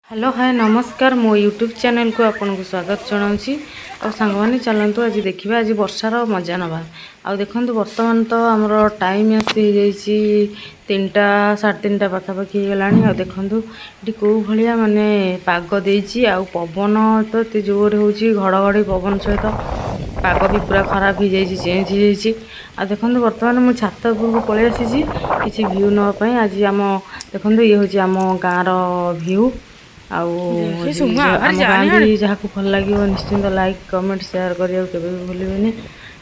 Hello, ହାଏ, ନମସ୍କାର। ମୋ YouTube ଚ୍ୟାନେଲକୁ ଆପଣଙ୍କୁ ସ୍ୱାଗତ ଜଣାଉଛି। ଆଉ ସାଙ୍ଗମାନେ, ଚାଲନ୍ତୁ ଆଜି ଦେଖିବା, ଆଜି ବର୍ଷାର ମଜା ନେବା। ଆଉ ଦେଖନ୍ତୁ, ବର୍ତ୍ତମାନ ତ ଆମର ଟାଇମ୍ ଆସି ହେଇଯାଇଛି 3ଟା, 3:30 ପାଖାପାଖି ହେଇଗଲାଣି। ଆଉ ଦେଖନ୍ତୁ, ଏଠି କେଉଁ ଭଳିଆ ମାନେ ପାଗ ଦେଇଛି। ଆଉ ପବନ ତ ଏତେ ଜୋରରେ ହେଉଛି, ଘଡ଼ଘଡ଼ି ପବନ ସହିତ ପାଗ ବି ପୁରା ଖରାପ ହେଇଯାଇଛି, ଚେଞ୍ଜ ହେଇଯାଇଛି। ଆଉ ଦେଖନ୍ତୁ, ବର୍ତ୍ତମାନ ମୁଁ ଛାତ ଉପରକୁ ପଳେଇ ଆସିଛି କିଛି ଭ୍ୟୁ ନେବା ପାଇଁ। ଆଜି ଆମ ଦେଖନ୍ତୁ, ଇଏ ହେଉଛି ଆମ ଗାଁର ଭ୍ୟୁ। ଆଉ ଆମ ଗାଁ ବି ଯାହାକୁ ଭଲ ଲାଗିବ, ନିଶ୍ଚିନ୍ତ ଲାଇକ୍, କମେଣ୍ଟ, ସେୟାର କରିବାକୁ କେବେ ବି ଭୁଲିବେନି।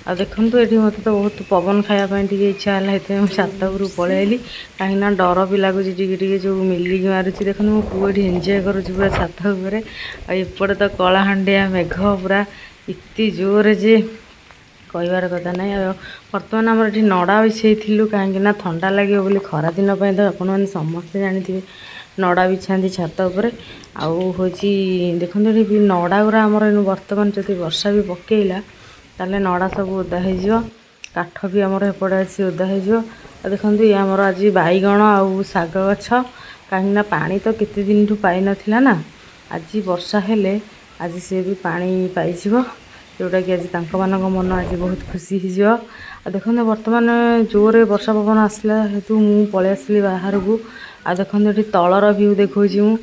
ଆଉ ଦେଖନ୍ତୁ, ଏଠି ମୋତେ ତ ବହୁତ ପବନ ଖାଇବା ପାଇଁ ଟିକେ ଇଚ୍ଛା ହେଲା, ସେଥିପାଇଁ ମୁଁ ଛାତ ଉପରକୁ ପଳେଇ ଆଇଲି। କାହିଁକିନା ଡର ବି ଲାଗୁଛି ଟିକେ ଟିକେ, ଯେଉଁ ମିଲିକି ମାରୁଛି। ଦେଖନ୍ତୁ, ମୋ ପୁଅ ଏଠି ଏନ୍ଜୟ କରୁଛି ପୁରା ଛାତ ଉପରେ। ଆଉ ଏପଟେ ତ କଳାହାଣ୍ଡିଆ ମେଘ ପୁରା ଏତେ ଜୋରରେ ଯେ କହିବାର କଥା ନାହିଁ। ଆଉ ବର୍ତ୍ତମାନ ଆମର ଏଠି ନଡ଼ା ବିଛେଇଥିଲୁ, କାହିଁକିନା ଥଣ୍ଡା ଲାଗିବ ବୋଲି। ଖରା ଦିନ ପାଇଁ ତ ଆପଣମାନେ ସମସ୍ତେ ଜାଣିଥିବେ, ନଡ଼ା ବିଛାନ୍ତି ଛାତ ଉପରେ। ଆଉ ହେଉଛି ଦେଖନ୍ତୁ, ଏଠି ବି ନଡ଼ା ଗୁଡ଼ା ଆମର ଏଇନୁ ବର୍ତ୍ତମାନ ଯଦି ବର୍ଷା ବି ପକେଇଲା, ତାହେଲେ ନଡ଼ା ସବୁ ଓଦା ହେଇଯିବ। କାଠ ବି ଆମର ଏପଟେ ଅଛି, ଓଦା ହେଇଯିବ। ଆଉ ଦେଖନ୍ତୁ, ଇଏ ଆମର ଆଜି ବାଇଗଣ ଆଉ ଶାଗ ଗଛ। କାହିଁକିନା ପାଣି ତ କେତେ ଦିନଠୁ ପାଇନଥିଲା ନା, ଆଜି ବର୍ଷା ହେଲେ ଆଜି ସିଏ ବି ପାଣି ପାଇଯିବ, ଯେଉଁଟାକି ଆଜି ତାଙ୍କମାନଙ୍କ ମନ ଆଜି ବହୁତ ଖୁସି ହେଇଯିବ। ଆଉ ଦେଖନ୍ତୁ, ବର୍ତ୍ତମାନ ଜୋରରେ ବର୍ଷା ପବନ ଆସିଲା ହେତୁ ମୁଁ ପଳେଇ ଆସିଲି ବାହାରକୁ। ଆଉ ଦେଖନ୍ତୁ, ଏଠି ତଳର ଭ୍ୟୁ ଦେଖାଉଛି ମୁଁ।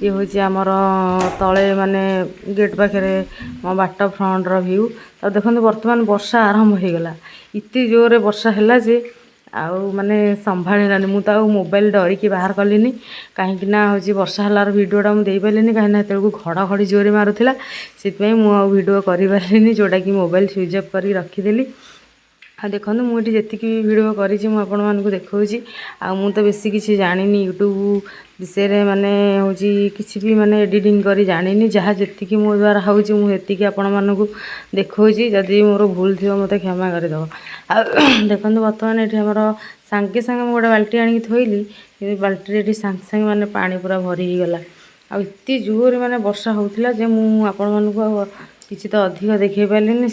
ଇଏ ହେଉଛି ଆମର ତଳେ, ମାନେ ଗେଟ୍ ପାଖରେ ମୋ ବାଟ ଫ୍ରଣ୍ଟର ଭ୍ୟୁ। ଆଉ ଦେଖନ୍ତୁ, ବର୍ତ୍ତମାନ ବର୍ଷା ଆରମ୍ଭ ହେଇଗଲା। ଏତେ ଜୋରରେ ବର୍ଷା ହେଲା ଯେ ଆଉ ମାନେ ସମ୍ଭାଳି ହେଲାନି। ମୁଁ ତ ଆଉ ମୋବାଇଲ ଡରିକି ବାହାର କଲିନି, କାହିଁକି ନା ହେଉଛି ବର୍ଷା ହେଲାର ଭିଡ଼ିଓଟା ମୁଁ ଦେଇପାରିଲିନି, କାହିଁକିନା ସେତେବେଳକୁ ଘଡ଼ଘଡ଼ି ଜୋରରେ ମାରୁଥିଲା। ସେଥିପାଇଁ ମୁଁ ଆଉ ଭିଡ଼ିଓ କରିପାରିଲିନି, ଯେଉଁଟାକି ମୋବାଇଲ ସୁଇଚ୍ ଅଫ୍ କରିକି ରଖିଦେଲି। ଆଉ ଦେଖନ୍ତୁ, ମୁଁ ଏଠି ଯେତିକି ବି ଭିଡ଼ିଓ କରିଛି, ମୁଁ ଆପଣମାନଙ୍କୁ ଦେଖାଉଛି। ଆଉ ମୁଁ ତ ବେଶୀ କିଛି ଜାଣିନି ୟୁଟ୍ୟୁବ୍ ବିଷୟରେ, ମାନେ ହେଉଛି କିଛି ବି ମାନେ ଏଡ଼ିଟିଂ କରି ଜାଣିନି। ଯାହା ଯେତିକି ମୋ ଦ୍ୱାରା ହେଉଛି, ମୁଁ ସେତିକି ଆପଣମାନଙ୍କୁ ଦେଖାଉଛି। ଯଦି ମୋର ଭୁଲ ଥିବ, ମୋତେ କ୍ଷମା କରିଦେବ। ଆଉ ଦେଖନ୍ତୁ, ବର୍ତ୍ତମାନ ଏଠି ଆମର ସାଙ୍ଗେ ସାଙ୍ଗେ ମୁଁ ଗୋଟେ ବାଲ୍ଟି ଆଣିକି ଥୋଇଲି, କିନ୍ତୁ ବାଲ୍ଟିରେ ଏଠି ସାଙ୍ଗେ ସାଙ୍ଗେ ମାନେ ପାଣି ପୁରା ଭରି ହେଇଗଲା। ଆଉ ଏତେ ଜୋରରେ ମାନେ ବର୍ଷା ହେଉଥିଲା ଯେ ମୁଁ ଆପଣମାନଙ୍କୁ ଆଉ କିଛି ତ ଅଧିକ ଦେଖାଇ ପାରିଲିନି।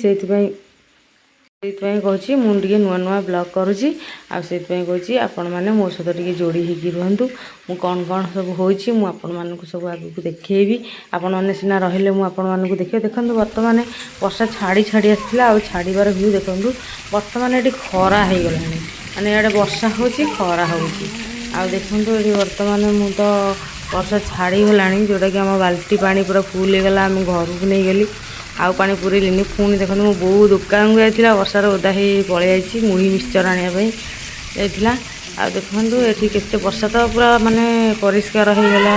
ସେଇଥିପାଇଁ କହୁଛି, ମୁଁ ଟିକେ ନୂଆ ନୂଆ ବ୍ଲଗ୍ କରୁଛି। ଆଉ ସେଇଥିପାଇଁ କହୁଛି, ଆପଣମାନେ ମୋ ସହିତ ଟିକେ ଯୋଡ଼ି ହେଇକି ରୁହନ୍ତୁ। ମୁଁ କ'ଣ କ'ଣ ସବୁ ହେଉଛି, ମୁଁ ଆପଣମାନଙ୍କୁ ସବୁ ଆଗକୁ ଦେଖେଇବି। ଆପଣମାନେ ସିନା ରହିଲେ ମୁଁ ଆପଣମାନଙ୍କୁ ଦେଖେଇବି। ଦେଖନ୍ତୁ, ବର୍ତ୍ତମାନ ବର୍ଷା ଛାଡ଼ି ଛାଡ଼ି ଆସିଥିଲା। ଆଉ ଛାଡ଼ିବାର ଭ୍ୟୁ ଦେଖନ୍ତୁ, ବର୍ତ୍ତମାନ ଏଠି ଖରା ହେଇଗଲାଣି। ମାନେ ଇଆଡ଼େ ବର୍ଷା ହେଉଛି, ଖରା ହେଉଛି। ଆଉ ଦେଖନ୍ତୁ, ଏଠି ବର୍ତ୍ତମାନ ମୁଁ ତ ବର୍ଷା ଛାଡ଼ିଗଲାଣି, ଯେଉଁଟାକି ଆମ ବାଲ୍ଟି ପାଣି ପୁରା ଫୁଲ୍ ହେଇଗଲା। ଆମେ ଘରକୁ ନେଇଗଲି, ଆଉ ପାଣି ପୁରେଇଲିନି। ପୁଣି ଦେଖନ୍ତୁ, ମୋ ବୋଉ ଦୋକାନକୁ ଯାଇଥିଲା, ବର୍ଷାରେ ଓଦା ହେଇ ପଳେଇ ଯାଇଛି। ମୁଢ଼ି ମିକ୍ସଚର୍ ଆଣିବା ପାଇଁ ଯାଇଥିଲା। ଆଉ ଦେଖନ୍ତୁ, ଏଠି କେତେ ବର୍ଷା ତ ପୁରା ମାନେ ପରିଷ୍କାର ହେଇଗଲା।